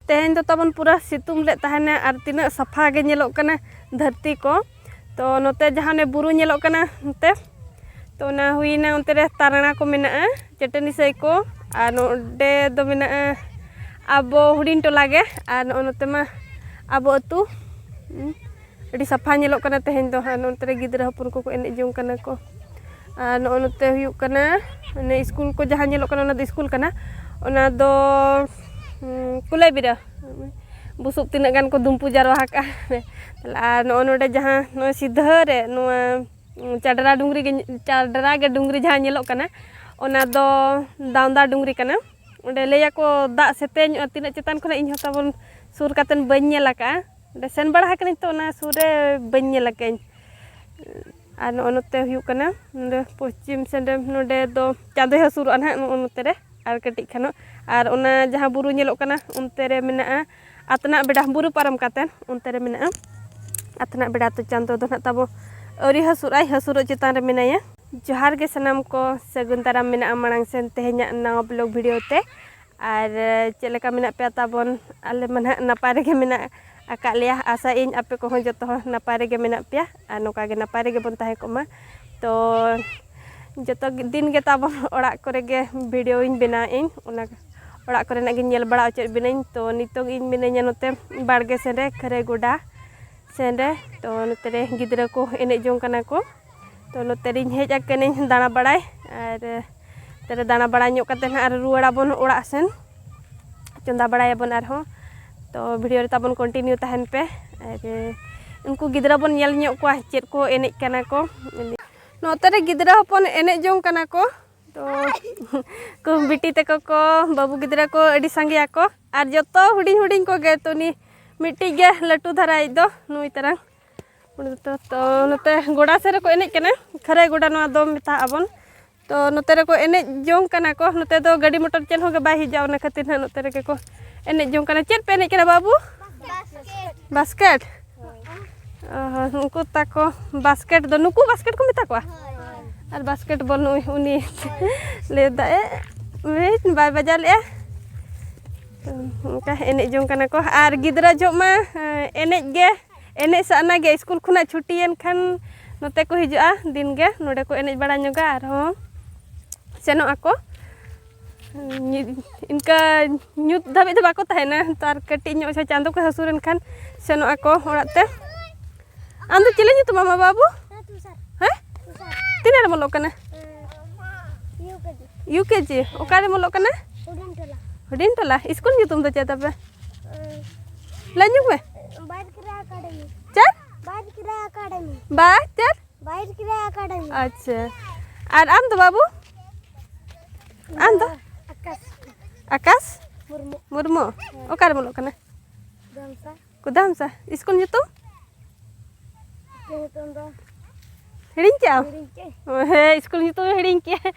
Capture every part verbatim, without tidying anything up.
ᱛᱮᱦᱮᱧ ᱫᱚ ᱛᱟᱵᱚᱱ ᱯᱩᱨᱟᱹ ᱥᱤᱛᱩᱝ ᱞᱮᱫ ᱛᱟᱦᱮᱱᱟ ᱟᱨ ᱛᱤᱱᱟᱹᱜ ᱥᱟᱯᱷᱟ ᱜᱮ ᱧᱮᱞᱚᱜ ᱠᱟᱱᱟ ᱫᱷᱟᱹᱨᱛᱤ ᱠᱚ᱾ ᱛᱚ ᱱᱚᱛᱮ ᱡᱟᱦᱟᱸ ᱚᱱᱮ ᱵᱩᱨᱩ ᱧᱮᱞᱚᱜ ᱠᱟᱱᱟ ᱱᱚᱛᱮ, ᱛᱚ ᱚᱱᱟ ᱦᱩᱭᱱᱟ ᱚᱱᱛᱮ ᱨᱮ ᱛᱟᱨᱟᱲᱟ ᱠᱚ ᱢᱮᱱᱟᱜᱼᱟ, ᱪᱟᱹᱴᱟᱹᱱᱤ ᱥᱟᱹᱭ ᱠᱚ, ᱟᱨ ᱱᱚᱰᱮ ᱫᱚ ᱢᱮᱱᱟᱜᱼᱟ ᱟᱵᱚ ᱦᱩᱰᱤᱧ ᱴᱚᱞᱟ ᱜᱮ, ᱟᱨ ᱱᱚᱜᱼᱚ ᱱᱚᱛᱮ ᱢᱟ ᱟᱵᱚ ᱟᱹᱛᱩ᱾ ᱦᱩᱸ, ᱟᱹᱰᱤ ᱥᱟᱯᱷᱟ ᱧᱮᱞᱚᱜ ᱠᱟᱱᱟ ᱛᱮᱦᱮᱧ ᱫᱚ ᱦᱟᱸᱜ᱾ ᱱᱚᱛᱮ ᱨᱮ ᱜᱤᱫᱽᱨᱟᱹ ᱦᱚᱯᱚᱱ ᱠᱚᱠᱚ ᱮᱱᱮᱡ ᱡᱚᱝ ᱠᱟᱱᱟ ᱠᱚ᱾ ᱟᱨ ᱱᱚᱜᱼᱚ ᱱᱚᱛᱮ ᱦᱩᱭᱩᱜ ᱠᱟᱱᱟ ᱚᱱᱮ ᱥᱠᱩᱞ ᱠᱚ ᱡᱟᱦᱟᱸ ᱧᱮᱞᱚᱜ ᱠᱟᱱᱟ, ᱚᱱᱟ ᱫᱚ ᱥᱠᱩᱞ ᱠᱟᱱᱟ, ᱚᱱᱟ ᱫᱚ ᱦᱩᱸ, ᱠᱩᱞᱟᱹᱭ ᱵᱤᱨᱟ ᱵᱩᱥᱩᱵ ᱛᱤᱱᱟᱹᱜ ᱜᱟᱱ ᱠᱚ ᱫᱩᱢᱯᱩ ᱡᱟᱨᱣᱟ ᱟᱠᱟᱜᱼᱟ᱾ ᱟᱨ ᱱᱚᱜᱼᱚ ᱱᱚᱰᱮ ᱡᱟᱦᱟᱸ ᱱᱚᱜᱼᱚᱭ ᱥᱤᱫᱷᱟᱹ ᱨᱮ ᱱᱚᱣᱟ ᱪᱟᱰᱨᱟ ᱰᱩᱝᱨᱤ ᱜᱮ, ᱪᱟᱰᱨᱟ ᱜᱮ ᱰᱩᱝᱨᱤ ᱡᱟᱦᱟᱸ ᱧᱮᱞᱚᱜ ᱠᱟᱱᱟ, ᱚᱱᱟ ᱫᱚ ᱫᱟᱣᱫᱟ ᱰᱩᱝᱨᱤ ᱠᱟᱱᱟ᱾ ᱚᱸᱰᱮ ᱞᱟᱹᱭᱟᱠᱚ ᱫᱟᱜ ᱥᱮᱛᱮᱧᱚᱜᱼᱟ ᱛᱤᱱᱟᱹᱜ ᱪᱮᱛᱟᱱ ᱠᱷᱚᱱᱟᱜ, ᱤᱧ ᱦᱚᱸ ᱛᱟᱵᱚᱱ ᱥᱩᱨ ᱠᱟᱛᱮᱱ ᱵᱟᱹᱧ ᱧᱮᱞ ᱟᱠᱟᱜᱼᱟ᱾ ᱚᱸᱰᱮ ᱥᱮᱱ ᱵᱟᱲᱟ ᱟᱠᱟᱱᱟᱹᱧ ᱛᱚ, ᱚᱱᱟ ᱥᱩᱨ ᱨᱮ ᱵᱟᱹᱧ ᱧᱮᱞ ᱟᱠᱟᱜᱼᱟᱹᱧ᱾ ᱟᱨ ᱱᱚᱜᱼᱚ ᱱᱚᱛᱮ ᱦᱩᱭᱩᱜ ᱠᱟᱱᱟ ᱱᱚᱰᱮ ᱯᱚᱥᱪᱤᱢ ᱥᱮᱱ ᱨᱮ, ᱱᱚᱰᱮ ᱫᱚ ᱪᱟᱸᱫᱚᱭ ᱦᱟᱹᱥᱩᱨᱚᱜᱼᱟ ᱱᱟᱦᱟᱜ ᱱᱚᱜᱼᱚ ᱱᱚᱛᱮ ᱨᱮ ᱟᱨ ᱠᱟᱹᱴᱤᱡ ᱠᱷᱟᱱᱚᱜ᱾ ᱟᱨ ᱚᱱᱟ ᱡᱟᱦᱟᱸ ᱵᱩᱨᱩ ᱧᱮᱞᱚᱜ ᱠᱟᱱᱟ ᱚᱱᱛᱮ ᱨᱮ ᱢᱮᱱᱟᱜᱼᱟ ᱟᱛᱱᱟᱜ ᱵᱮᱰᱟ, ᱵᱩᱨᱩ ᱯᱟᱨᱚᱢ ᱠᱟᱛᱮ ᱚᱱᱛᱮ ᱨᱮ ᱢᱮᱱᱟᱜᱼᱟ ᱟᱛᱱᱟᱜ ᱵᱮᱰᱟ᱾ ᱛᱚ ᱪᱟᱸᱫᱚ ᱫᱚ ᱱᱟᱦᱟᱜ ᱛᱟᱵᱚ ᱟᱹᱣᱨᱤ ᱦᱟᱹᱥᱩᱨᱚᱜᱼᱟᱭ, ᱦᱟᱹᱥᱩᱨᱚᱜ ᱪᱮᱛᱟᱱ ᱨᱮ ᱢᱮᱱᱟᱭᱟ᱾ ᱡᱚᱦᱟᱨ ᱜᱮ ᱥᱟᱱᱟᱢ ᱠᱚ, ᱥᱟᱹᱜᱩᱱ ᱫᱟᱨᱟᱢ ᱢᱮᱱᱟᱜᱼᱟ ᱢᱟᱲᱟᱝ ᱥᱮᱱ ᱛᱮᱦᱮᱧᱟᱜ ᱱᱟᱣᱟ vlog video ᱛᱮ᱾ ᱟᱨ ᱪᱮᱫ ᱞᱮᱠᱟ ᱢᱮᱱᱟᱜ ᱯᱮᱭᱟ ᱛᱟᱵᱚᱱ? ᱟᱞᱮ ᱢᱟ ᱱᱟᱦᱟᱜ ᱱᱟᱯᱟᱭ ᱨᱮᱜᱮ ᱢᱮᱱᱟᱜ ᱟᱠᱟᱫ ᱞᱮᱭᱟ᱾ ᱟᱥᱟᱭᱟᱹᱧ ᱟᱯᱮ ᱠᱚᱦᱚᱸ ᱡᱚᱛᱚ ᱦᱚᱲ ᱱᱟᱯᱟᱭ ᱨᱮᱜᱮ ᱢᱮᱱᱟᱜ ᱯᱮᱭᱟ ᱟᱨ ᱱᱚᱝᱠᱟ ᱜᱮ ᱱᱟᱯᱟᱭ ᱨᱮᱜᱮ ᱵᱚᱱ ᱛᱟᱦᱮᱸ ᱠᱚᱜ ᱢᱟ᱾ ᱛᱚ ᱡᱚᱛᱚ ᱫᱤᱱ ᱜᱮ ᱛᱟᱵᱚᱱ ᱚᱲᱟᱜ ᱠᱚᱨᱮ ᱜᱮ video ᱤᱧ ᱵᱮᱱᱟᱣᱮᱫ ᱟᱹᱧ, ᱚᱱᱟ ᱚᱲᱟᱜ ᱠᱚᱨᱮᱱᱟᱜ ᱜᱤᱧ ᱧᱮᱞ ᱵᱟᱲᱟ ᱦᱚᱪᱚᱭᱮᱫ ᱵᱮᱱᱟᱹᱧ᱾ ᱛᱚ ᱱᱤᱛᱚᱜ ᱤᱧ ᱢᱤᱱᱟᱹᱧᱟ ᱱᱚᱛᱮ ᱵᱟᱲᱜᱮ ᱥᱮᱱ ᱨᱮ, ᱠᱷᱟᱹᱨᱟᱹᱭ ᱜᱚᱰᱟ ᱥᱮᱱ ᱨᱮ᱾ ᱛᱚ ᱱᱚᱛᱮ ᱨᱮ ᱜᱤᱫᱽᱨᱟᱹ ᱠᱚ ᱮᱱᱮᱡ ᱡᱚᱝ ᱠᱟᱱᱟ ᱠᱚ᱾ ᱛᱚ ᱱᱚᱛᱮ ᱨᱤᱧ ᱦᱮᱡ ᱟᱠᱟᱱᱟᱹᱧ ᱫᱟᱬᱟ ᱵᱟᱲᱟᱭ, ᱟᱨ ᱱᱚᱛᱮ ᱨᱮ ᱫᱟᱬᱟ ᱵᱟᱲᱟ ᱧᱚᱜ ᱠᱟᱛᱮ ᱱᱟᱦᱟᱜ ᱟᱨ ᱨᱩᱣᱟᱹᱲ ᱟᱵᱚᱱ ᱚᱲᱟᱜ ᱥᱮᱱ, ᱪᱚᱸᱫᱟ ᱵᱟᱲᱟᱭᱟᱵᱚᱱ ᱟᱨᱦᱚᱸ᱾ ᱛᱚ video ᱨᱮ ᱛᱟᱵᱚᱱ continue ᱛᱟᱦᱮᱱ ᱯᱮ, ᱟᱨ ᱩᱱᱠᱩ ᱜᱤᱫᱽᱨᱟᱹ ᱵᱚᱱ ᱧᱮᱞ ᱧᱚᱜ ᱠᱚᱣᱟ ᱪᱮᱫ ᱠᱚ ᱮᱱᱮᱡ ᱠᱟᱱᱟ ᱠᱚ᱾ ᱱᱚᱛᱮ ᱨᱮ ᱜᱤᱫᱽᱨᱟᱹ ᱦᱚᱯᱚᱱ ᱮᱱᱮᱡ ᱡᱚᱝ ᱠᱟᱱᱟ ᱠᱚ᱾ ᱛᱚ ᱠᱚ ᱵᱤᱴᱤ ᱛᱟᱠᱚ ᱠᱚ, ᱵᱟᱹᱵᱩ ᱜᱤᱫᱽᱨᱟᱹ ᱠᱚ ᱟᱹᱰᱤ ᱥᱟᱸᱜᱮᱭᱟᱠᱚ, ᱟᱨ ᱡᱚᱛᱚ ᱦᱩᱰᱤᱧ ᱦᱩᱰᱤᱧ ᱠᱚᱜᱮ᱾ ᱛᱚ ᱩᱱᱤ ᱢᱤᱫᱴᱤᱡ ᱜᱮ ᱞᱟᱹᱴᱩ ᱫᱷᱟᱨᱟᱭᱤᱡ ᱫᱚ ᱱᱩᱭ ᱛᱟᱨᱟᱝ᱾ ᱩᱱᱤ ᱫᱚ, ᱛᱚ ᱱᱚᱛᱮ ᱜᱚᱰᱟ ᱥᱮᱫ ᱨᱮᱠᱚ ᱮᱱᱮᱡ ᱠᱟᱱᱟ, ᱠᱷᱟᱹᱨᱟᱹᱭ ᱜᱚᱰᱟ ᱱᱚᱣᱟ ᱫᱚ ᱢᱮᱛᱟᱜ ᱟᱵᱚᱱ᱾ ᱛᱚ ᱱᱚᱛᱮ ᱨᱮᱠᱚ ᱮᱱᱮᱡ ᱡᱚᱝ ᱠᱟᱱᱟ ᱠᱚ, ᱱᱚᱛᱮ ᱫᱚ ᱜᱟᱹᱰᱤ ᱢᱚᱴᱚᱨ ᱪᱮᱫ ᱦᱚᱸ ᱜᱮ ᱵᱟᱭ ᱦᱤᱡᱩᱜᱼᱟ, ᱚᱱᱟ ᱠᱷᱟᱹᱛᱤᱨ ᱱᱟᱦᱟᱜ ᱱᱚᱛᱮ ᱨᱮᱜᱮ ᱠᱚ ᱮᱱᱮᱡ ᱡᱚᱝ ᱠᱟᱱᱟ᱾ ᱪᱮᱫ ᱯᱮ ᱮᱱᱮᱡ ᱠᱟᱱᱟ ᱵᱟᱹᱵᱩ? ᱵᱟᱥᱠᱮᱴ᱾ ᱚ ᱦᱚᱸ, ᱩᱱᱠᱩ ᱛᱟᱠᱚ ᱵᱟᱥᱠᱮᱴ ᱫᱚ, ᱱᱩᱠᱩ ᱵᱟᱥᱠᱮᱴ ᱠᱚ ᱢᱮᱛᱟ ᱠᱚᱣᱟ? ᱟᱨ ᱵᱟᱥᱠᱮᱴ ᱵᱚᱞ ᱱᱩᱭ ᱩᱱᱤ ᱞᱟᱹᱭ ᱫᱟ, ᱮ, ᱩᱱᱤ ᱵᱟᱭ ᱵᱟᱡᱟᱣ ᱞᱮᱜᱼᱟ᱾ ᱚᱱᱠᱟ ᱮᱱᱮᱡ ᱡᱚᱝ ᱠᱟᱱᱟ ᱠᱚ᱾ ᱟᱨ ᱜᱤᱫᱽᱨᱟᱹ ᱡᱚᱦᱚᱜ ᱢᱟ, ᱮᱸ, ᱮᱱᱮᱡ ᱜᱮ, ᱮᱱᱮᱡ ᱥᱟᱱᱟ ᱜᱮ᱾ ᱥᱠᱩᱞ ᱠᱷᱚᱱᱟᱜ ᱪᱷᱩᱴᱤᱭᱮᱱ ᱠᱷᱟᱱ ᱱᱚᱛᱮ ᱠᱚ ᱦᱤᱡᱩᱜᱼᱟ, ᱫᱤᱱ ᱜᱮ ᱱᱚᱰᱮ ᱠᱚ ᱮᱱᱮᱡ ᱵᱟᱲᱟ ᱧᱚᱜᱟ, ᱟᱨᱦᱚᱸ ᱥᱮᱱᱚᱜ ᱟᱠᱚ᱾ ᱤᱱᱠᱟᱹ ᱧᱩᱛ ᱫᱷᱟᱹᱵᱤᱡ ᱫᱚ ᱵᱟᱠᱚ ᱛᱟᱦᱮᱱᱟ, ᱛᱚ ᱟᱨ ᱠᱟᱹᱴᱤᱡ ᱧᱚᱜ ᱥᱮ ᱪᱟᱸᱫᱚ ᱠᱚ ᱦᱟᱹᱥᱩᱨ ᱮᱱ ᱠᱷᱟᱱ ᱥᱮᱱᱚᱜ ᱟᱠᱚ ᱚᱲᱟᱜ ᱛᱮ᱾ ᱟᱢ ᱫᱚ ᱪᱤᱞᱤ ᱧᱩᱛᱩᱢ ᱟᱢ ᱵᱟᱹᱵᱩ? ᱦᱮᱸ, ᱛᱩᱥᱟᱨ᱾ ᱦᱮᱸ? ᱛᱩᱥᱟᱨ᱾ ᱛᱤᱱᱟᱹᱜ ᱨᱮᱢ ᱚᱞᱚᱜ ᱠᱟᱱᱟ? ᱦᱮᱸ, ᱭᱩ ᱠᱮ ᱡᱤ᱾ ᱭᱩ ᱠᱮ ᱡᱤ? ᱚᱠᱟ ᱨᱮᱢ ᱚᱞᱚᱜ ᱠᱟᱱᱟ? ᱦᱩᱰᱤᱧ ᱴᱚᱞᱟ᱾ ᱦᱩᱰᱤᱧ ᱴᱚᱞᱟ? ᱥᱠᱩᱞ ᱧᱩᱛᱩᱢ ᱫᱚ ᱪᱮᱫ ᱛᱟᱯᱮ? ᱦᱮᱸ᱾ ᱞᱟᱹᱭ ᱧᱚᱜ ᱢᱮ᱾ ᱵᱟᱭᱤᱨ ᱠᱨᱤᱭᱟ ᱮᱠᱟᱰᱮᱢᱤ᱾ ᱪᱮᱫ? ᱵᱟᱭᱤᱨ ᱠᱨᱤᱭᱟ ᱮᱠᱟᱰᱮᱢᱤ᱾ ᱵᱟ-, ᱪᱮᱫ? ᱵᱟᱭᱤᱨ ᱠᱨᱤᱭᱟ ᱮᱠᱟᱰᱮᱢᱤ᱾ ᱟᱪᱪᱷᱟ᱾ ᱟᱨ ᱟᱢ ᱫᱚ ᱵᱟᱹᱵᱩ? ᱟᱢ ᱫᱚ? ᱟᱠᱟᱥ᱾ ᱟᱠᱟᱥ? ᱢᱩᱨᱢᱩ᱾ ᱢᱩᱨᱢᱩ? ᱦᱮᱸ᱾ ᱚᱠᱟ ᱨᱮᱢ ᱚᱞᱚᱜ ᱠᱟᱱᱟ? ᱫᱷᱟᱢᱥᱟ᱾ ᱠᱩᱫᱟᱢᱥᱟ᱾ ᱥᱠᱩᱞ ᱧᱩᱛᱩᱢ? ᱥᱠᱩᱞ ᱧᱩᱛᱩᱢ ᱫᱚ ᱦᱤᱲᱤᱧ ᱠᱮᱜᱼᱟᱢ? ᱦᱤᱲᱤᱧ ᱠᱮᱜᱼᱟᱹᱧ᱾ ᱦᱮᱸ, ᱥᱠᱩᱞ ᱧᱩᱛᱩᱢ ᱦᱤᱲᱤᱧ ᱠᱮᱜᱼᱟ᱾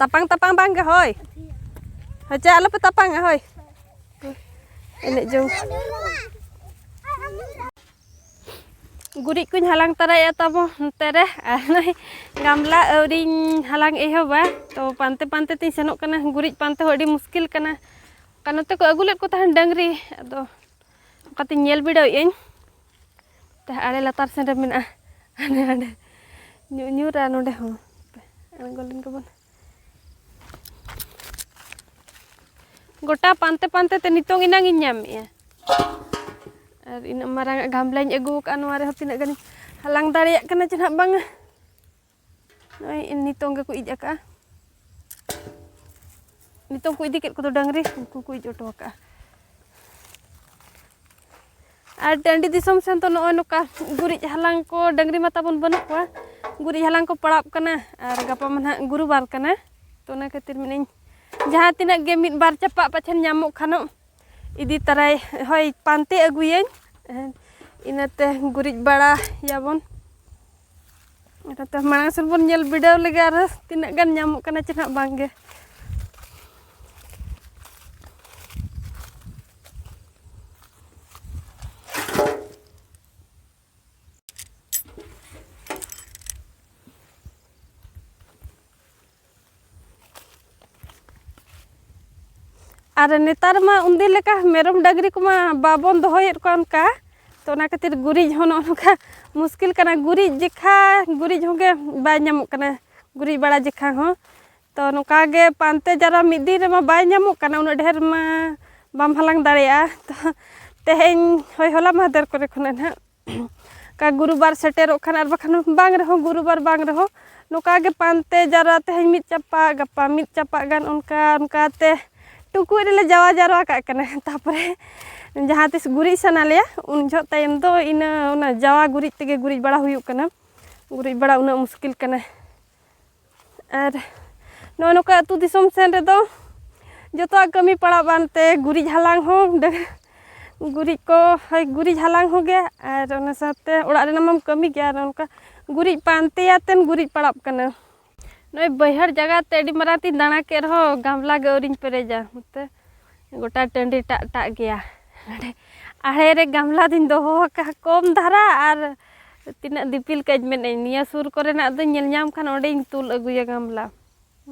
ᱛᱟᱯᱟᱝ ᱛᱟᱯᱟᱝ ᱵᱟᱝ ᱜᱮ ᱦᱳᱭ? ᱟᱪᱪᱷᱟ, ᱟᱞᱚᱯᱮ ᱛᱟᱯᱟᱝᱟ ᱦᱳᱭ᱾ ᱮᱱᱮᱡ ᱡᱚᱝ᱾ ᱜᱩᱨᱤᱡ ᱠᱚᱧ ᱦᱟᱞᱟᱝ ᱛᱟᱨᱟᱭᱮᱫᱼᱟ ᱛᱟᱵᱚ ᱱᱚᱛᱮ ᱨᱮ, ᱟᱨ ᱱᱚᱜᱼᱚᱭ ᱜᱟᱢᱞᱟ ᱟᱹᱣᱨᱤᱧ ᱦᱟᱞᱟᱝ ᱮᱦᱚᱵᱟ, ᱛᱚ ᱯᱟᱱᱛᱮ ᱯᱟᱱᱛᱮ ᱛᱤᱧ ᱥᱮᱱᱚᱜ ᱠᱟᱱᱟ᱾ ᱜᱩᱨᱤᱡ ᱯᱟᱱᱛᱮ ᱦᱚᱸ ᱟᱹᱰᱤ ᱢᱩᱥᱠᱤᱞ ᱠᱟᱱᱟ᱾ ᱚᱠᱟ ᱱᱚᱛᱮ ᱠᱚ ᱟᱹᱜᱩ ᱞᱮᱫ ᱠᱚ ᱛᱟᱦᱮᱱ ᱰᱟᱹᱝᱨᱤ, ᱟᱫᱚ ᱚᱱᱠᱟᱛᱮᱧ ᱧᱮᱞ ᱵᱤᱰᱟᱹᱣᱮᱫ ᱟᱹᱧ᱾ ᱛᱮ ᱟᱲᱮ ᱞᱟᱛᱟᱨ ᱥᱮᱱ ᱨᱮ ᱢᱮᱱᱟᱜᱼᱟ, ᱦᱟᱸᱰᱮ ᱦᱟᱸᱰᱮ ᱧᱩ-, ᱧᱩᱨᱟ ᱱᱚᱸᱰᱮ ᱦᱚᱸ᱾ ᱟᱬᱜᱚ ᱞᱮᱱ ᱜᱮᱵᱚᱱ᱾ ᱜᱚᱴᱟ ᱯᱟᱱᱛᱮ ᱯᱟᱱᱛᱮ ᱛᱮ ᱱᱤᱛᱚᱝ ᱮᱱᱟᱝ ᱤᱧ ᱧᱟᱢᱮᱜᱼᱟ᱾ ᱟᱨ ᱤᱱᱟᱹᱜ ᱢᱟᱨᱟᱝ ᱟᱜ ᱜᱟᱢᱞᱟᱧ ᱟᱹᱜᱩ ᱟᱠᱟᱫᱼᱟ, ᱱᱚᱣᱟ ᱨᱮᱦᱚᱸ ᱛᱤᱱᱟᱹᱜ ᱜᱟᱱᱤᱧ ᱦᱟᱞᱟᱝ ᱫᱟᱲᱮᱭᱟᱜ ᱠᱟᱱᱟ ᱪᱮ ᱱᱟᱦᱟᱜ ᱵᱟᱝᱟ᱾ ᱱᱚᱜᱼᱚᱭ ᱱᱤᱛᱚᱝ ᱜᱮᱠᱚ ᱤᱡ ᱟᱠᱟᱫᱼᱟ᱾ ᱱᱤᱛᱚᱝ ᱠᱚ ᱤᱫᱤ ᱠᱮᱫ ᱠᱚᱫᱚ ᱰᱟᱹᱝᱨᱤ, ᱩᱱᱠᱩ ᱠᱚ ᱤᱡ ᱚᱴᱚ ᱟᱠᱟᱫᱼᱟ᱾ ᱟᱨ ᱴᱟᱺᱰᱤ ᱫᱤᱥᱚᱢ ᱥᱮᱱ ᱫᱚ ᱱᱚᱜᱼᱚᱭ ᱱᱚᱝᱠᱟ ᱜᱩᱨᱤᱡ ᱦᱟᱞᱟᱝ ᱠᱚ, ᱰᱟᱹᱝᱨᱤ ᱢᱟ ᱛᱟᱵᱚᱱ ᱵᱟᱹᱱᱩᱜ ᱠᱚᱣᱟ, ᱜᱩᱨᱤᱡ ᱦᱟᱞᱟᱝ ᱠᱚ ᱯᱟᱲᱟᱜ ᱠᱟᱱᱟ᱾ ᱟᱨ ᱜᱟᱯᱟ ᱢᱟ ᱱᱟᱦᱟᱜ ᱜᱩᱨᱩᱵᱟᱨ ᱠᱟᱱᱟ, ᱛᱚ ᱚᱱᱟ ᱠᱷᱟᱹᱛᱤᱨ ᱢᱮᱱᱮᱫ ᱟᱹᱧ ᱡᱟᱦᱟᱸ ᱛᱤᱱᱟᱹᱜ ᱜᱮ ᱢᱤᱫ ᱵᱟᱨ ᱪᱟᱯᱟᱫ ᱯᱟᱪᱷᱮᱱ ᱧᱟᱢᱚᱜ ᱠᱷᱟᱱᱚᱜ ᱤᱫᱤ ᱛᱟᱨᱟᱭ, ᱦᱳᱭ, ᱯᱟᱱᱛᱮ ᱟᱹᱜᱩᱭᱟᱹᱧ, ᱤᱱᱟᱹᱛᱮ ᱜᱩᱨᱤᱡ ᱵᱟᱲᱟᱭᱟᱵᱚᱱ᱾ ᱚᱱᱟᱛᱮ ᱢᱟᱲᱟᱝ ᱥᱮᱱ ᱵᱚᱱ ᱧᱮᱞ ᱵᱤᱰᱟᱹᱣ ᱞᱮᱜᱮ ᱟᱨ ᱛᱤᱱᱟᱹᱜ ᱜᱟᱱ ᱧᱟᱢᱚᱜ ᱠᱟᱱᱟ ᱪᱮ ᱱᱟᱦᱟᱜ ᱵᱟᱝ ᱜᱮ᱾ ᱟᱨ ᱱᱮᱛᱟᱨ ᱢᱟ ᱩᱱᱫᱤᱱ ᱞᱮᱠᱟ ᱢᱮᱨᱚᱢ ᱰᱟᱹᱝᱨᱤ ᱠᱚᱢᱟ ᱵᱟᱵᱚᱱ ᱫᱚᱦᱚᱭᱮᱫ ᱠᱚᱣᱟ ᱚᱱᱠᱟ, ᱛᱚ ᱚᱱᱟ ᱠᱷᱟᱹᱛᱤᱨ ᱜᱩᱨᱤᱡ ᱦᱚᱸ ᱱᱚᱜᱼᱚ ᱱᱚᱝᱠᱟ ᱢᱩᱥᱠᱤᱞ ᱠᱟᱱᱟ᱾ ᱜᱩᱨᱤᱡ ᱡᱮᱠᱷᱟ ᱜᱩᱨᱤᱡ ᱦᱚᱸᱜᱮ ᱵᱟᱭ ᱧᱟᱢᱚᱜ ᱠᱟᱱᱟ, ᱜᱩᱨᱤᱡ ᱵᱟᱲᱟ ᱡᱮᱠᱷᱟ ᱦᱚᱸ᱾ ᱛᱚ ᱱᱚᱝᱠᱟ ᱜᱮ ᱯᱟᱱᱛᱮ ᱡᱟᱣᱨᱟ ᱢᱤᱫ ᱫᱤᱱ ᱨᱮᱢᱟ ᱵᱟᱭ ᱧᱟᱢᱚᱜ ᱠᱟᱱᱟ, ᱩᱱᱟᱹᱜ ᱰᱷᱮᱨ ᱢᱟ ᱵᱟᱢ ᱦᱟᱞᱟᱝ ᱫᱟᱲᱮᱭᱟᱜᱼᱟ᱾ ᱛᱚ ᱛᱮᱦᱮᱧ, ᱦᱳᱭ, ᱦᱚᱞᱟ ᱢᱟᱦᱫᱮᱨ ᱠᱚᱨᱮ ᱠᱷᱚᱱᱟᱜ ᱱᱟᱦᱟᱜ ᱚᱱᱠᱟ ᱜᱩᱨᱩᱵᱟᱨ ᱥᱮᱴᱮᱨᱚᱜ ᱠᱷᱟᱱ, ᱟᱨ ᱵᱟᱠᱷᱟᱱ ᱵᱟᱝ ᱨᱮᱦᱚᱸ ᱜᱩᱨᱩᱵᱟᱨ ᱵᱟᱝ ᱨᱮᱦᱚᱸ ᱱᱚᱝᱠᱟ ᱜᱮ ᱯᱟᱱᱛᱮ ᱡᱟᱣᱨᱟ, ᱛᱮᱦᱮᱧ ᱢᱤᱫ ᱪᱟᱯᱟᱫ, ᱜᱟᱯᱟ ᱢᱤᱫ ᱪᱟᱯᱟᱫ ᱜᱟᱱ, ᱚᱱᱠᱟ ᱚᱱᱠᱟᱛᱮ ᱴᱩᱠᱩᱡ ᱨᱮᱞᱮ ᱡᱟᱣᱟ ᱡᱟᱣᱨᱟ ᱠᱟᱜ ᱠᱟᱱᱟ᱾ ᱛᱟᱨᱯᱚᱨᱮ ᱡᱟᱦᱟᱸ ᱛᱤᱥ ᱜᱩᱨᱤᱡ ᱥᱟᱱᱟ ᱞᱮᱭᱟ, ᱩᱱ ᱡᱚᱦᱚᱜ ᱛᱟᱭᱚᱢ ᱫᱚ ᱤᱱᱟᱹ ᱚᱱᱟ ᱡᱟᱣᱟ ᱜᱩᱨᱤᱡ ᱛᱮᱜᱮ ᱜᱩᱨᱤᱡ ᱵᱟᱲᱟ ᱦᱩᱭᱩᱜ ᱠᱟᱱᱟ᱾ ᱜᱩᱨᱤᱡ ᱵᱟᱲᱟ ᱩᱱᱟᱹᱜ ᱢᱩᱥᱠᱤᱞ ᱠᱟᱱᱟ᱾ ᱟᱨ ᱱᱚᱜᱼᱚ ᱱᱚᱝᱠᱟ ᱟᱹᱛᱩ ᱫᱤᱥᱚᱢ ᱥᱮᱱ ᱨᱮᱫᱚ ᱡᱚᱛᱚᱣᱟᱜ ᱠᱟᱹᱢᱤ ᱯᱟᱲᱟᱜ ᱵᱟᱝᱛᱮ ᱜᱩᱨᱤᱡ ᱦᱟᱞᱟᱝ ᱦᱚᱸ ᱰᱟᱹ-, ᱜᱩᱨᱤᱡ ᱠᱚ, ᱦᱳᱭ, ᱜᱩᱨᱤᱡ ᱦᱟᱞᱟᱝ ᱦᱚᱸ ᱜᱮ, ᱟᱨ ᱚᱱᱟ ᱥᱟᱶᱛᱮ ᱚᱲᱟᱜ ᱨᱮᱱᱟᱜ ᱢᱟᱢ ᱠᱟᱹᱢᱤ ᱜᱮᱭᱟ, ᱟᱨ ᱚᱱᱠᱟ ᱜᱩᱨᱤᱡ ᱯᱟᱱᱛᱮᱭᱟᱛᱮᱢ ᱜᱩᱨᱤᱡ ᱯᱟᱲᱟᱜ ᱠᱟᱱᱟ᱾ ᱱᱚᱜᱼᱚᱭ ᱵᱟᱹᱭᱦᱟᱹᱲ ᱡᱟᱭᱜᱟ ᱛᱮ ᱟᱹᱰᱤ ᱢᱟᱨᱟᱝ ᱛᱤᱧ ᱫᱟᱬᱟ ᱠᱮᱫ ᱨᱮᱦᱚᱸ ᱜᱟᱢᱞᱟ ᱜᱮ ᱟᱹᱣᱨᱤᱧ ᱯᱮᱨᱮᱡᱟ᱾ ᱱᱚᱛᱮ ᱜᱚᱴᱟ ᱴᱟᱺᱰᱤ ᱴᱟᱜ ᱴᱟᱜ ᱜᱮᱭᱟ᱾ ᱱᱚᱰᱮ ᱟᱲᱮ ᱨᱮ ᱜᱟᱢᱞᱟ ᱫᱚᱧ ᱫᱚᱦᱚ ᱟᱠᱟᱫᱼᱟ ᱠᱚᱢ ᱫᱷᱟᱨᱟ, ᱟᱨ ᱛᱤᱱᱟᱹᱜ ᱫᱤᱯᱤᱞ ᱠᱟᱜᱼᱟᱹᱧ ᱢᱮᱱᱮᱫ, ᱱᱤᱭᱟᱹ ᱥᱩᱨ ᱠᱚᱨᱮᱱᱟᱜ ᱫᱚᱧ ᱧᱮᱞ ᱧᱟᱢ ᱠᱷᱟᱱ ᱚᱸᱰᱮᱧ ᱛᱩᱞ ᱟᱹᱜᱩᱭᱟ ᱜᱟᱢᱞᱟ᱾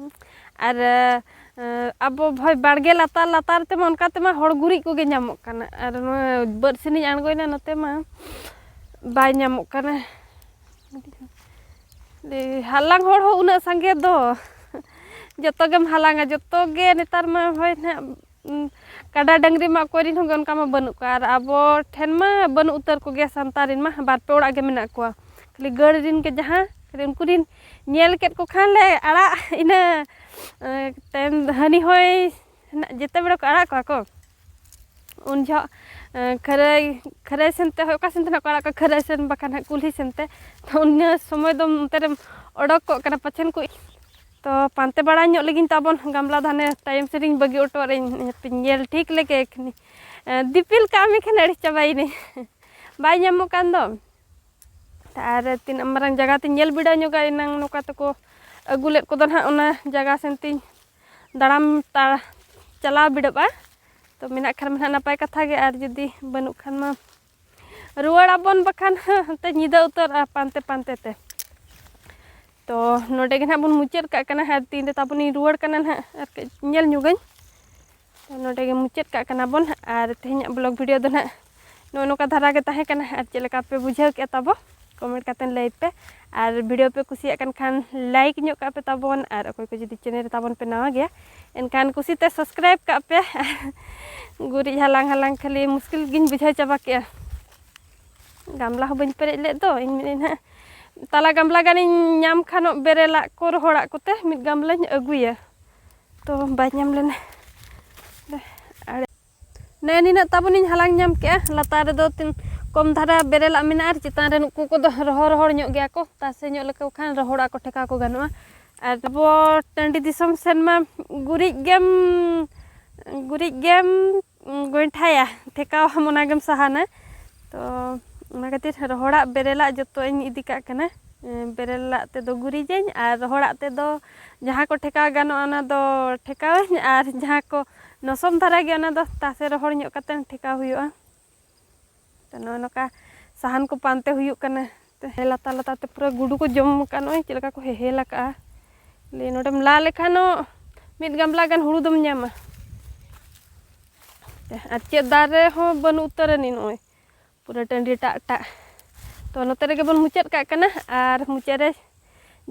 ᱟᱨ, ᱮ, ᱟᱵᱚ ᱦᱳᱭ ᱵᱟᱲᱜᱮ ᱞᱟᱛᱟᱨ ᱞᱟᱛᱟᱨ ᱛᱮᱢᱟ ᱚᱱᱠᱟ ᱛᱮᱢᱟ ᱦᱚᱲ ᱜᱩᱨᱤᱡ ᱠᱚᱜᱮ ᱧᱟᱢᱚᱜ ᱠᱟᱱᱟ, ᱟᱨ ᱱᱚᱣᱟ ᱵᱟᱹᱫᱽ ᱥᱮᱱᱤᱧ ᱟᱬᱜᱚᱭᱮᱱᱟ ᱱᱚᱛᱮ ᱢᱟ ᱵᱟᱭ ᱧᱟᱢᱚᱜ ᱠᱟᱱᱟ᱾ ᱦᱟᱞᱟᱝ ᱦᱚᱲ ᱦᱚᱸ ᱩᱱᱟᱹᱜ ᱥᱟᱸᱜᱮ ᱫᱚ, ᱡᱚᱛᱚ ᱜᱮᱢ ᱦᱟᱞᱟᱝᱟ, ᱡᱚᱛᱚ ᱜᱮ ᱱᱮᱛᱟᱨ ᱢᱟ ᱦᱳᱭ ᱱᱟᱦᱟᱜ, ᱩᱸ, ᱠᱟᱰᱟ ᱰᱟᱹᱝᱨᱤ ᱢᱟ ᱚᱠᱚᱭ ᱨᱮᱱ ᱦᱚᱸ ᱜᱮ ᱚᱱᱠᱟ ᱢᱟ ᱵᱟᱹᱱᱩᱜ ᱠᱚᱣᱟ, ᱟᱨ ᱟᱵᱚ ᱴᱷᱮᱱ ᱢᱟ ᱵᱟᱹᱱᱩᱜ ᱩᱛᱟᱹᱨ ᱠᱚᱜᱮᱭᱟ, ᱥᱟᱱᱛᱟᱲ ᱨᱮᱱ ᱢᱟ ᱵᱟᱨ ᱯᱮ ᱚᱲᱟᱜ ᱜᱮ ᱢᱮᱱᱟᱜ ᱠᱚᱣᱟ, ᱠᱷᱟᱹᱞᱤ ᱜᱟᱹᱲ ᱨᱮᱱ ᱜᱮ ᱡᱟᱦᱟᱸ, ᱠᱷᱟᱹᱞᱤ ᱩᱱᱠᱩ ᱨᱮᱱ ᱧᱮᱞ ᱠᱮᱫ ᱠᱚ ᱠᱷᱟᱱ ᱞᱮ ᱟᱲᱟᱜ, ᱤᱱᱟᱹ, ᱮᱸ, ᱛᱟᱭᱚᱢ ᱦᱟᱹᱱᱤ ᱦᱚᱭ ᱱᱟᱜ ᱡᱮᱛᱮ ᱵᱮᱲᱟ ᱠᱚ ᱟᱲᱟᱜ ᱠᱚᱣᱟ ᱠᱚ, ᱩᱱ ᱡᱚᱦᱚᱜ, ᱮᱸ, ᱠᱷᱟᱹᱨᱟᱹᱭ, ᱠᱷᱟᱹᱨᱟᱹᱭ ᱥᱮᱱᱛᱮ, ᱦᱳᱭ, ᱚᱠᱟ ᱥᱮᱱ ᱛᱮ ᱱᱟᱜ ᱠᱚ ᱟᱲᱟᱜ ᱠᱚᱣᱟ, ᱠᱷᱟᱹᱨᱟᱹᱭ ᱥᱮᱱ ᱵᱟᱠᱷᱟᱱ ᱦᱟᱸᱜ ᱠᱩᱞᱦᱤ ᱥᱮᱱᱛᱮ, ᱛᱚ ᱩᱱᱟᱹ ᱥᱚᱢᱚᱭ ᱫᱚ ᱚᱱᱛᱮ ᱨᱮᱢ ᱚᱰᱚᱠ ᱠᱚᱜ ᱠᱟᱱᱟ ᱯᱟᱪᱷᱮᱱ ᱠᱚ᱾ ᱛᱚ ᱯᱟᱱᱛᱮ ᱵᱟᱲᱟ ᱧᱚᱜ ᱞᱟᱹᱜᱤᱫ ᱛᱟᱵᱚᱱ ᱜᱟᱢᱞᱟ ᱫᱚ ᱦᱟᱱᱮ ᱛᱟᱭᱚᱢ ᱥᱮᱫ ᱨᱤᱧ ᱵᱟᱹᱜᱤ ᱦᱚᱴᱚᱣᱟᱜ ᱨᱮ, ᱤᱧ ᱦᱟᱯᱮᱧ ᱧᱮᱞ ᱴᱷᱤᱠ ᱞᱮᱜᱮ ᱠᱷᱟᱱᱤ᱾ ᱮᱸ, ᱫᱤᱯᱤᱞ ᱠᱟᱜ ᱢᱮ ᱠᱷᱟᱱ ᱟᱹᱲᱤᱥ ᱪᱟᱵᱟᱭᱤᱱᱟᱹᱧ᱾ ᱵᱟᱭ ᱧᱟᱢᱚᱜ ᱠᱟᱱ ᱫᱚ᱾ ᱟᱨ ᱛᱤᱱᱟᱹᱜ ᱢᱟᱨᱟᱝ ᱡᱟᱭᱜᱟ ᱛᱮᱧ ᱧᱮᱞ ᱵᱤᱰᱟᱹᱣ ᱧᱚᱜᱟ, ᱮᱱᱟᱝ ᱱᱚᱝᱠᱟ ᱛᱮᱠᱚ ᱟᱹᱜᱩ ᱞᱮᱫ ᱠᱚᱫᱚ ᱱᱟᱦᱟᱜ, ᱚᱱᱟ ᱡᱟᱭᱜᱟ ᱥᱮᱱ ᱛᱤᱧ ᱫᱟᱬᱟᱱ ᱛᱟ-, ᱪᱟᱞᱟᱣ ᱵᱤᱰᱟᱹᱜᱼᱟ᱾ ᱛᱚ ᱢᱮᱱᱟᱜ ᱠᱷᱟᱱ ᱢᱟ ᱱᱟᱦᱟᱜ ᱱᱟᱯᱟᱭ ᱠᱟᱛᱷᱟ ᱜᱮ, ᱟᱨ ᱡᱩᱫᱤ ᱵᱟᱹᱱᱩᱜ ᱠᱷᱟᱱ ᱢᱟ ᱨᱩᱣᱟᱹᱲ ᱟᱵᱚᱱ ᱵᱟᱠᱷᱟᱱ ᱦᱟᱱᱛᱮ ᱧᱤᱫᱟᱹ ᱩᱛᱟᱹᱨᱚᱜᱼᱟ ᱯᱟᱱᱛᱮ ᱯᱟᱱᱛᱮ ᱛᱮ᱾ ᱛᱚ ᱱᱚᱰᱮ ᱜᱮ ᱱᱟᱦᱟᱜ ᱵᱚᱱ ᱢᱩᱪᱟᱹᱫ ᱠᱟᱜ ᱠᱟᱱᱟ, ᱟᱨ ᱛᱤᱱᱨᱮ ᱛᱟᱵᱚᱱᱤᱧ ᱨᱩᱣᱟᱹᱲ ᱠᱟᱱᱟ ᱱᱟᱦᱟᱜ ᱟᱨ ᱠᱟᱹᱡ ᱧᱮᱞ ᱧᱚᱜᱟᱹᱧ᱾ ᱛᱚ ᱱᱚᱰᱮ ᱜᱮ ᱢᱩᱪᱟᱹᱫ ᱠᱟᱜ ᱠᱟᱱᱟ ᱵᱚᱱ᱾ ᱟᱨ ᱛᱮᱦᱮᱧᱟᱜ vlog video ᱫᱚ ᱱᱟᱦᱟᱜ ᱱᱚᱜᱼᱚ ᱱᱚᱝᱠᱟ ᱫᱷᱟᱨᱟ ᱜᱮ ᱛᱟᱦᱮᱸ ᱠᱟᱱᱟ᱾ ᱟᱨ ᱪᱮᱫ ᱞᱮᱠᱟ ᱯᱮ ᱵᱩᱡᱷᱟᱹᱣ ᱠᱮᱫᱼᱟ ᱛᱟᱵᱚ, comment ᱠᱟᱛᱮ ᱞᱟᱹᱭ ᱯᱮ᱾ ᱟᱨ video ᱯᱮ ᱠᱩᱥᱤᱭᱟᱜ ᱠᱟᱱ ᱠᱷᱟᱱ like ᱧᱚᱜ ᱠᱟᱜ ᱯᱮ ᱛᱟᱵᱚᱱ, ᱟᱨ ᱚᱠᱚᱭ ᱠᱚ ᱡᱩᱫᱤ channel ᱨᱮ ᱛᱟᱵᱚᱱ ᱯᱮ ᱱᱟᱣᱟ ᱜᱮᱭᱟ, ᱮᱱᱠᱷᱟᱱ ᱠᱩᱥᱤᱛᱮ subscribe ᱠᱟᱜ ᱯᱮ᱾ ᱜᱩᱨᱤᱡ ᱦᱟᱞᱟᱝ ᱦᱟᱞᱟᱝ ᱠᱷᱟᱹᱞᱤ ᱢᱩᱥᱠᱤᱞ ᱜᱤᱧ ᱵᱩᱡᱷᱟᱹᱣ ᱪᱟᱵᱟ ᱠᱮᱜᱼᱟ᱾ ᱜᱟᱢᱞᱟ ᱦᱚᱸ ᱵᱟᱹᱧ ᱯᱮᱨᱮᱡ ᱞᱮᱫ ᱫᱚ, ᱤᱧ ᱢᱮᱱᱮᱫ ᱱᱟᱦᱟᱜ ᱛᱟᱞᱟ ᱜᱟᱢᱞᱟ ᱜᱟᱱᱤᱧ ᱧᱟᱢ ᱠᱷᱟᱱᱚᱜ ᱵᱮᱨᱮᱞᱟᱜ ᱠᱚ ᱨᱚᱦᱚᱲᱟᱜ ᱠᱚᱛᱮ ᱢᱤᱫ ᱜᱟᱢᱞᱟᱧ ᱟᱹᱜᱩᱭᱟ᱾ ᱛᱚ ᱵᱟᱭ ᱧᱟᱢ ᱞᱮᱱᱟ᱾ ᱟᱲᱮ ᱱᱮᱜᱼᱮ ᱱᱤᱱᱟᱹᱜ ᱛᱟᱵᱚᱱᱤᱧ ᱦᱟᱞᱟᱝ ᱧᱟᱢ ᱠᱮᱜᱼᱟ᱾ ᱞᱟᱛᱟᱨ ᱨᱮᱫᱚ ᱛᱤᱱ ᱠᱚᱢ ᱫᱷᱟᱨᱟ ᱵᱮᱨᱮᱞᱟᱜ ᱢᱮᱱᱟᱜᱼᱟ, ᱟᱨ ᱪᱮᱛᱟᱱ ᱨᱮ ᱱᱩᱠᱩ ᱠᱚᱫᱚ ᱨᱚᱦᱚᱲ ᱨᱚᱦᱚᱲ ᱧᱚᱜ ᱜᱮᱭᱟ ᱠᱚ᱾ ᱛᱟᱥᱮ ᱧᱚᱜ ᱞᱮᱠᱚ ᱠᱷᱟᱱ ᱨᱚᱦᱚᱲᱟᱜ ᱠᱚ ᱴᱷᱮᱠᱟᱣ ᱠᱚ ᱜᱟᱱᱚᱜᱼᱟ᱾ ᱟᱨ ᱟᱵᱚ ᱴᱟᱺᱰᱤ ᱫᱤᱥᱚᱢ ᱥᱮᱱ ᱢᱟ ᱜᱩᱨᱤᱡ ᱜᱮᱢ, ᱜᱩᱨᱤᱡ ᱜᱮᱢ ᱜᱚᱸᱭᱴᱷᱟᱭᱟ, ᱴᱷᱮᱠᱟᱣᱟᱢ, ᱚᱱᱟ ᱜᱮᱢ ᱥᱟᱦᱟᱱᱟ᱾ ᱛᱚ ᱚᱱᱟ ᱠᱷᱟᱹᱛᱤᱨ ᱨᱚᱦᱚᱲᱟᱜ ᱵᱮᱨᱮᱞᱟᱜ ᱡᱚᱛᱚ ᱤᱧ ᱤᱫᱤ ᱠᱟᱜ ᱠᱟᱱᱟ᱾ ᱵᱮᱨᱮᱞᱟᱜ ᱛᱮᱫᱚ ᱜᱩᱨᱤᱡᱟᱹᱧ, ᱟᱨ ᱨᱚᱦᱚᱲᱟᱜ ᱛᱮᱫᱚ ᱡᱟᱦᱟᱸ ᱠᱚ ᱴᱷᱮᱠᱟᱣ ᱜᱟᱱᱚᱜᱼᱟ, ᱚᱱᱟ ᱫᱚ ᱴᱷᱮᱠᱟᱣᱟᱹᱧ, ᱟᱨ ᱡᱟᱦᱟᱸ ᱠᱚ ᱱᱚᱥᱚᱢ ᱫᱷᱟᱨᱟ ᱜᱮ, ᱚᱱᱟ ᱫᱚ ᱛᱟᱥᱮ ᱨᱚᱦᱚᱲ ᱧᱚᱜ ᱠᱟᱛᱮ ᱴᱷᱮᱠᱟᱣ ᱦᱩᱭᱩᱜᱼᱟ᱾ ᱛᱚ ᱱᱚᱜᱼᱚᱭ ᱱᱚᱝᱠᱟ ᱥᱟᱦᱟᱱ ᱠᱚ ᱯᱟᱱᱛᱮ ᱦᱩᱭᱩᱜ ᱠᱟᱱᱟ᱾ ᱛᱚ ᱦᱮᱸ, ᱞᱟᱛᱟ ᱞᱟᱛᱟ ᱛᱮ ᱯᱩᱨᱟᱹ ᱜᱩᱰᱩ ᱠᱚ ᱡᱚᱢ ᱟᱠᱟᱫ, ᱱᱚᱜᱼᱚᱭ ᱪᱮᱫ ᱞᱮᱠᱟ ᱠᱚ ᱦᱮᱦᱮᱞ ᱟᱠᱟᱫᱼᱟ᱾ ᱞᱟᱹᱭ ᱱᱚᱰᱮᱢ ᱞᱟ ᱞᱮᱠᱷᱟᱱ ᱦᱚᱸ ᱢᱤᱫ ᱜᱟᱢᱞᱟ ᱜᱟᱱ ᱦᱩᱲᱩ ᱫᱚᱢ ᱧᱟᱢᱟ᱾ ᱟᱨ ᱪᱮᱫ ᱫᱟᱨᱮ ᱦᱚᱸ ᱵᱟᱹᱱᱩᱜ ᱩᱛᱟᱹᱨ ᱟᱹᱱᱤᱡ, ᱱᱚᱜᱼᱚᱭ ᱯᱩᱨᱟᱹ ᱴᱟᱺᱰᱤ ᱴᱟᱜ ᱴᱟᱜ᱾ ᱛᱚ ᱱᱚᱛᱮ ᱨᱮᱜᱮ ᱵᱚᱱ ᱢᱩᱪᱟᱹᱫ ᱠᱟᱜ ᱠᱟᱱᱟ, ᱟᱨ ᱢᱩᱪᱟᱹᱫ ᱨᱮ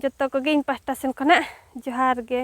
ᱡᱚᱛᱚ ᱠᱚᱜᱮ ᱤᱧ ᱯᱟᱦᱴᱟ ᱥᱮᱱ ᱠᱷᱚᱱᱟᱜ ᱡᱚᱦᱟᱨ ᱜᱮ᱾